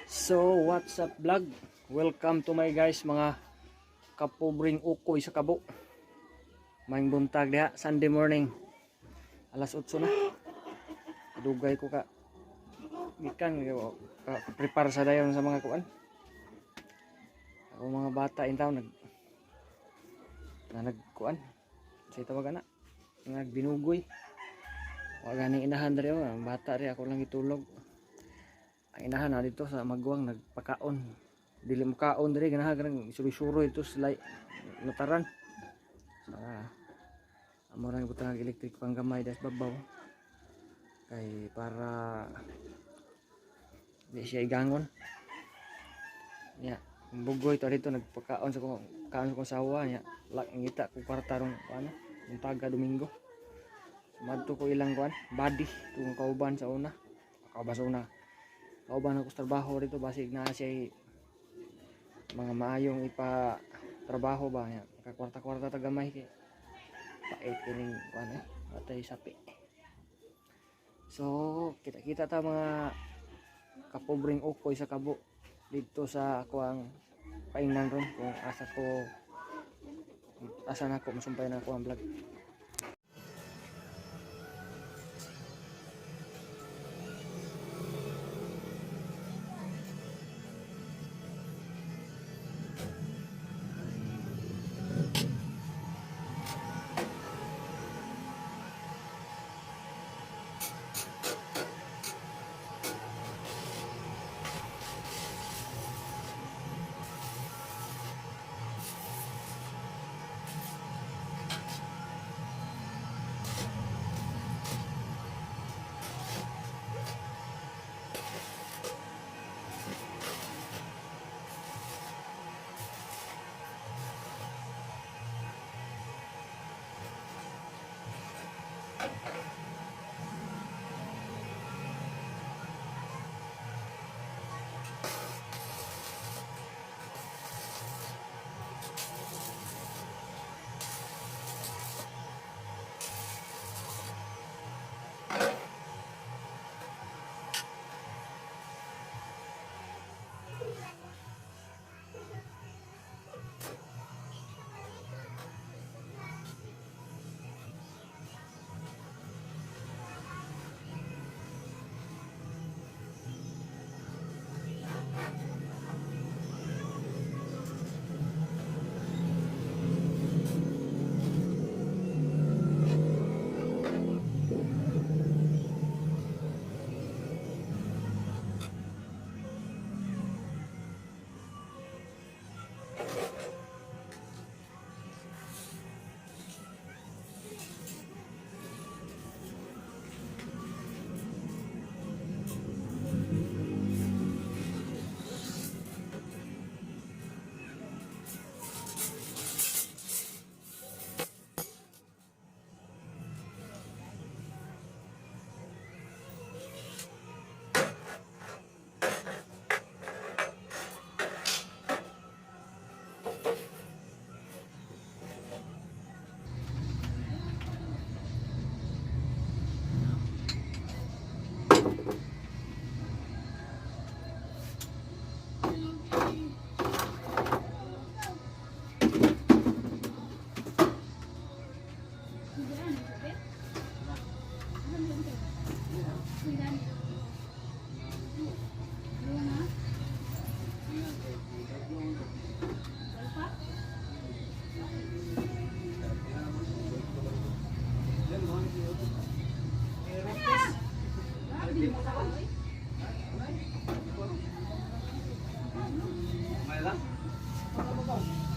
So, what's up, vlog? Welcome to my guys, mga kapobring ukoy sa kabo. Maayong buntag diha, Sunday morning. Alas 8 na. Dugay ko ka gikan ka prepare sa dayon sa mga kuan. Ako mga bata in town nag na nagkuan. Sa tawag ana, nagbinugoy. Wa ganing inahan diri oh, ang bata ri ako lang itulog. Ang inahan na dito sa maguwang nagpakaon. Dili mo kaon diri, ganahan kanang isuri-suro ito sa nutaran. Sa amo rang butang ang electric panggamay das babaw. Kay para di siya igangon. Nya, ang bugoy to dito nagpakaon sa kong kaon sa kong sawa nya. Lak ngita ko kwarta rong ano, buntaga Domingo. Madto ko ilang kuan, body tungkol kauban sa una. Kauban sa una. Kauban ako sa trabaho dito, basig na siya mga maayong ipa trabaho ba niya. Makakwarta-kwarta ta gamay kay pait kining kuan eh, atay sapi. So, kita-kita ta mga kapobring ukoy sa kabo dito sa ako ang paingnan ron kung asa ko asa na ako masumpay na ako ang vlog.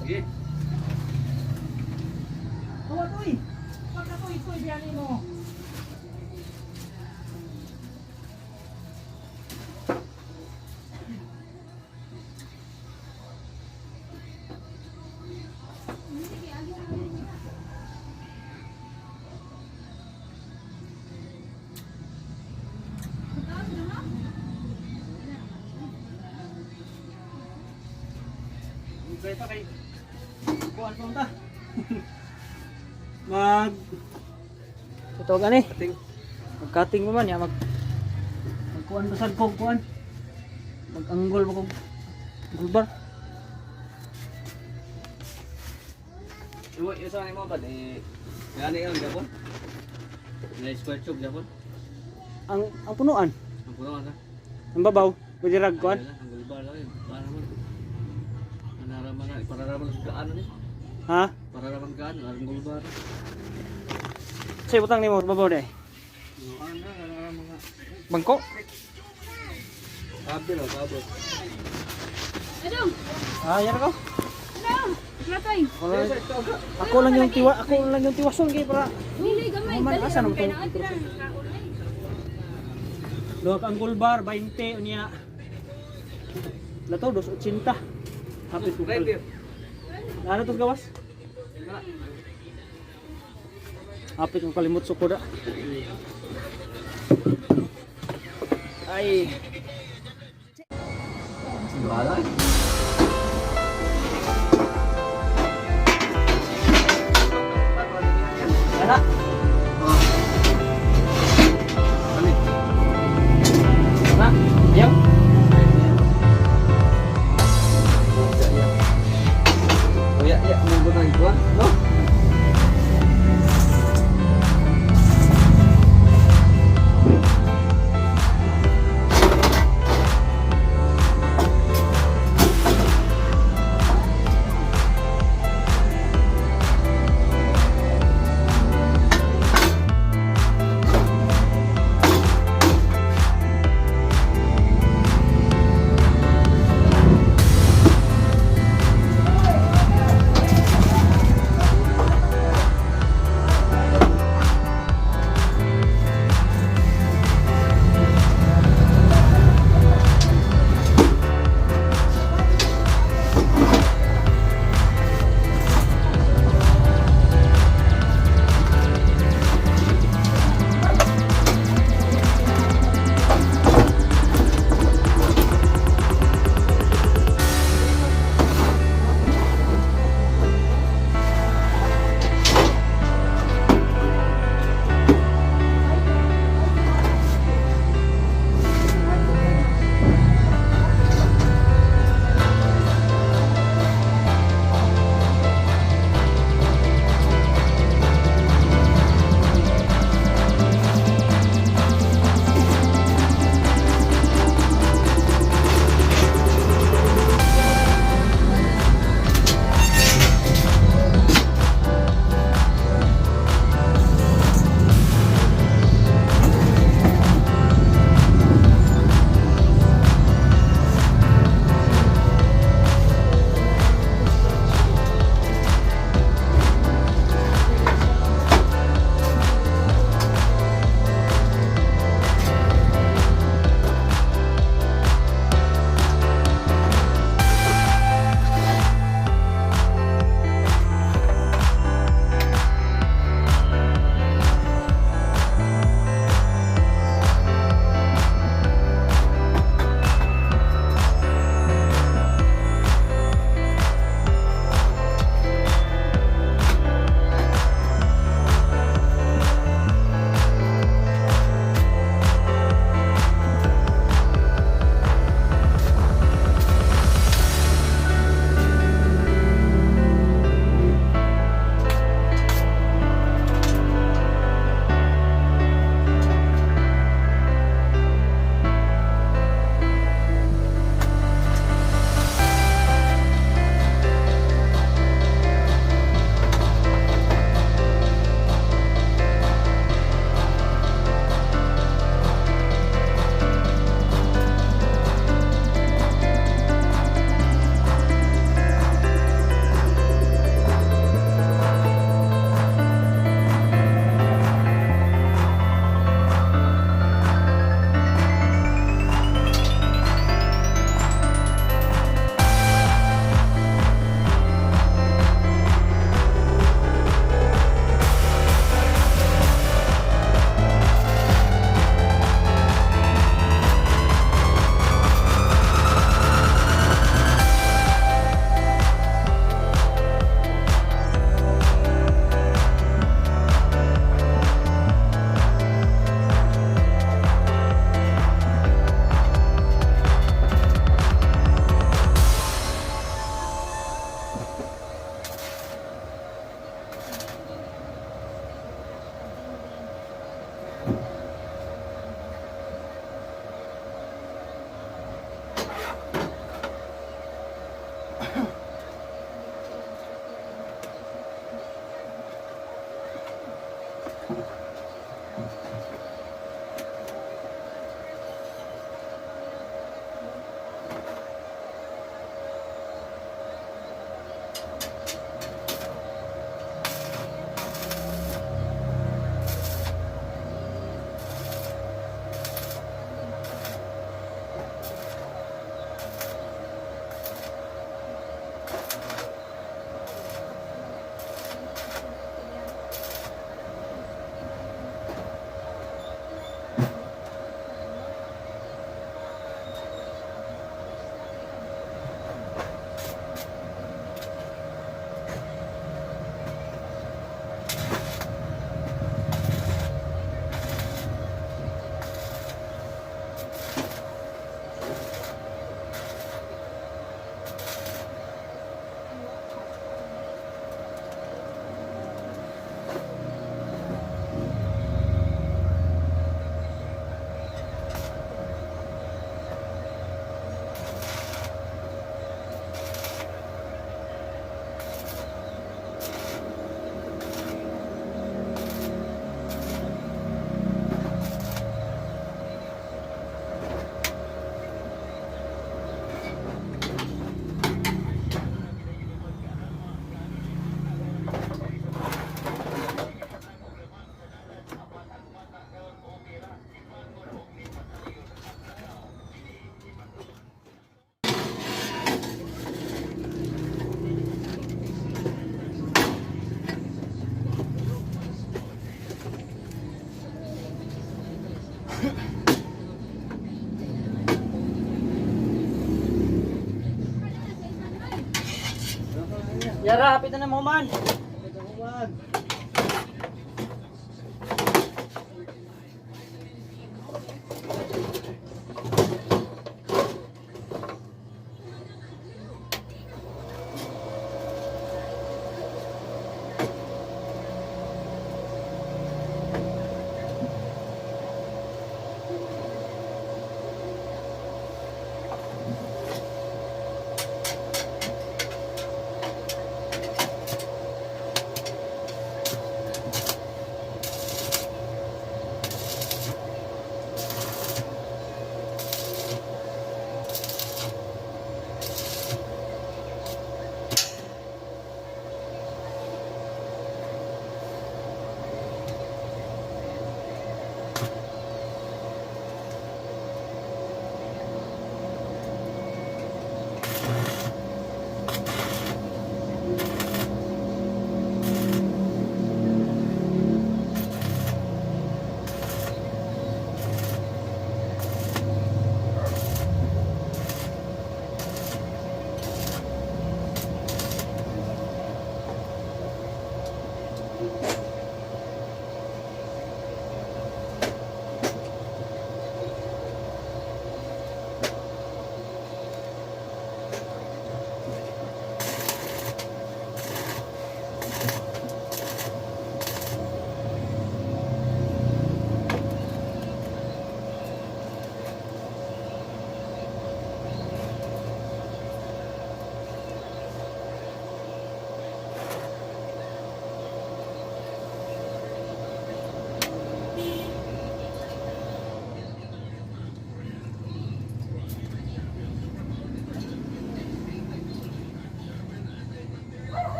Sige. Tuwa tuy. Pagkatuy tuy biyani mo. Dugay pa kay kuan pa ta. Mag Ito gani. Kating. Magkating mo man ya mag magkuan basag kog kuan. Mag-anggol ba kong gulbar. Iwo isa ni mo ba eh gani ang gapon. Na square tube gapon. Ang punuan, Ang puno ka. ang babaw, pwede rag kuan. Ang gulbar lang yun. Para mo. Manaraman na, para raman sa gaan ni. Ha? Para raman gaan, ang gulbar. Say butang nimo babaw dai. Ano na mga Bangko. kable o kable. Adong! Ah, yan ako. Adong! Platay! Ako lang yung tiwason kay para Dili gamay. Human, Dali asa lang naman kay tong- naa tira nakaulay. Duha ka ang gulbar 20 unya. Lato 2.80. Hapit ko. Right there. Ano to gawas? Hapit ko kalimot sukoda. Ay. Wala. Ana. Oh. Balik. Na. Ayaw. Oh ya, munggo na ito, no? Yara, hapit na mo man. Man.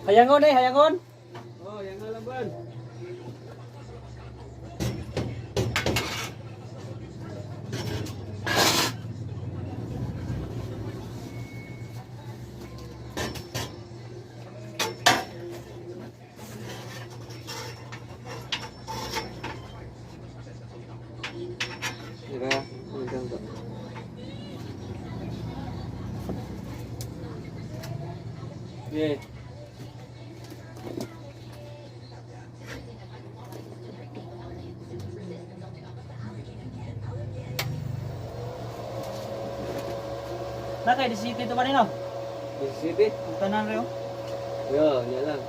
Hayangon eh, hayangon. Oh, yang nga lang ban. Diba? Hanggang to. Yeah. Na kay DCT to ba nino? Mississippi? Ang tanan reo. Yo, niya lang.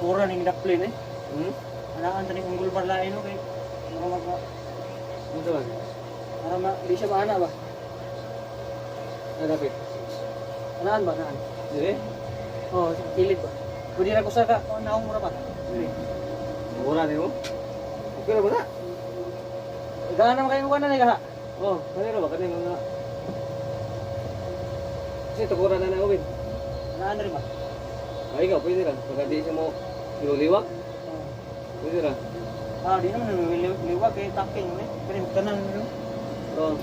Pura ning daplin eh. Hmm? Anaan taning unggol barlain no kay mura mag Ano ba? para ma di siya maana ba? Ah, dapat. Anaan ba anaan? Dire? Oh, sa kilid ba? Pwede ra ko sa ka oh, naong mura pa. Dili. Mura ni mo? Okay ra ba na? Gaan naman kayo na gaha. Oh, kanina ba? Kanina mga... Kasi tukura na na uwin. Anaan rin ba? Ay, ikaw, pwede ra. Pagka di siya mo liwag, Oh. pwede ra. Ah, di naman liwag kay taking eh. Kani tanan no. Oh.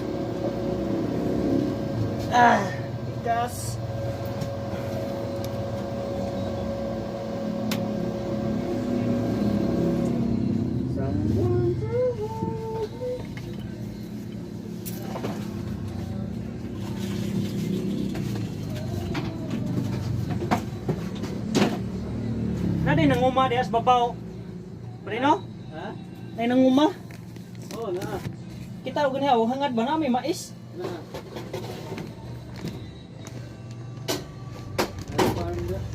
Ah, gas. Someone to hold me. Na di nanguma di as babaw. Prino? Ha? Nay nanguma. Oh, na. Kita og ganiha hangad ba na may mais? Na. Ano pa ang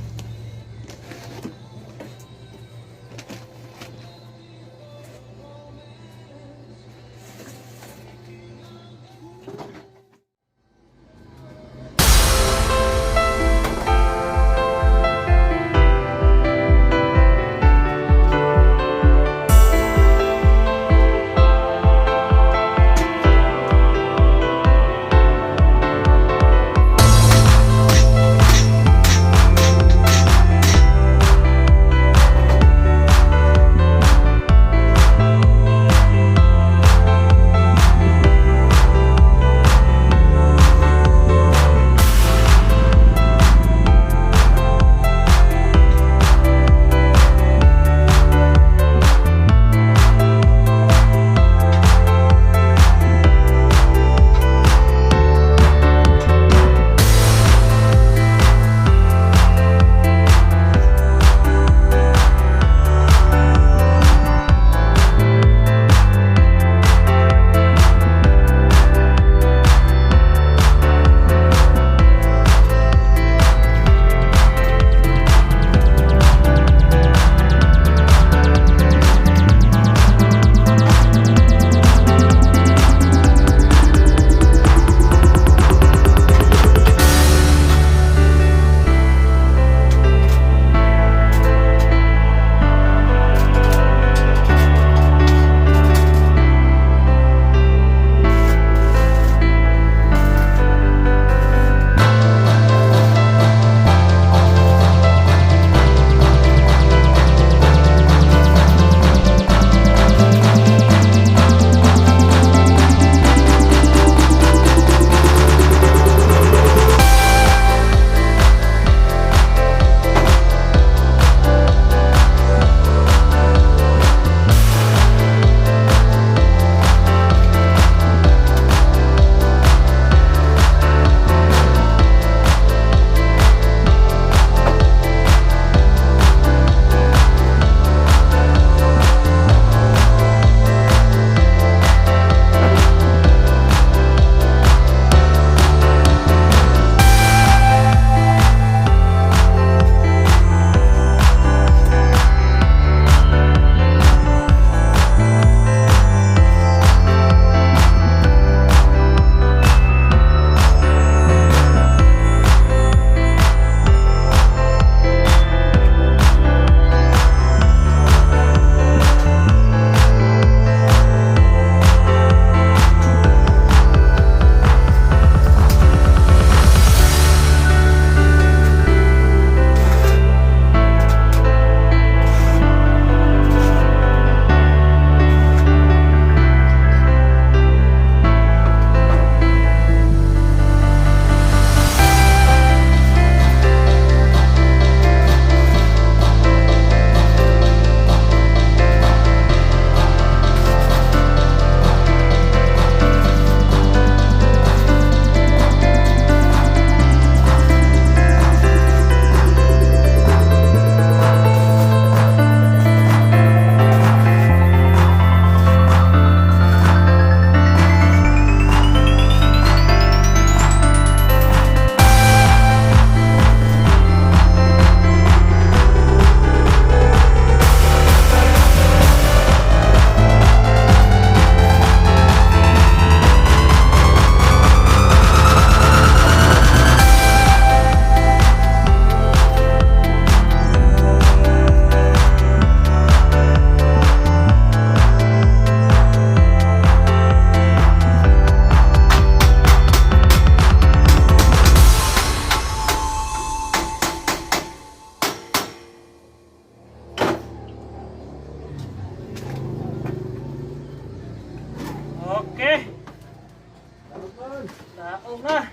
Daog na.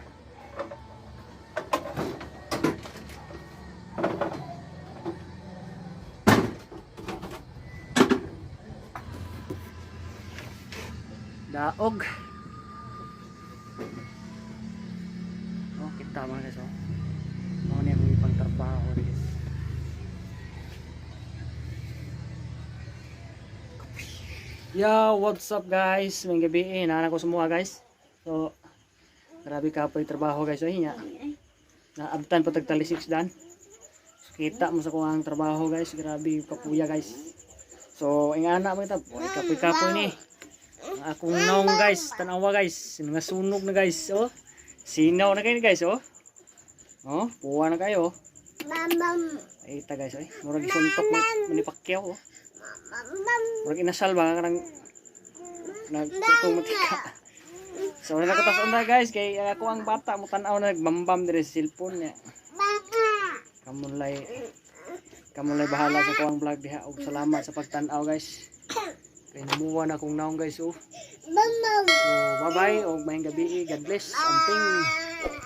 Daog. Oh, kita mga guys, oh. Mao ni akong ipangtrabaho guys. Yo, what's up guys? May gabi eh, nana ko sumuha guys. So, grabe ka po yung trabaho guys. Ay, nya. Naabtan pa tag 6 dan. So, kita mo sa kuha ang trabaho guys. Grabe yung kapuya guys. So, ingana mo ito. Ay, kapoy-kapoy ni. Ang akong naong guys, tanawa guys. Nga sunog na guys, oh. Sinaw na kayo guys, oh. Oh, puwa na kayo. Ay, ta guys, ay. Murag suntok ni ni Pacquiao, oh. Murag inasal ba kanang nagtutumatika. So, wala ko tas na guys kay ako ang bata mo tan-aw na nagbambam dire sa cellphone niya. Kamunlay bahala sa kuang vlog diha og salamat sa pagtan-aw guys. Kay namuwa na akong naong guys, oh. So, bye-bye og maayong gabi. God bless. Amping.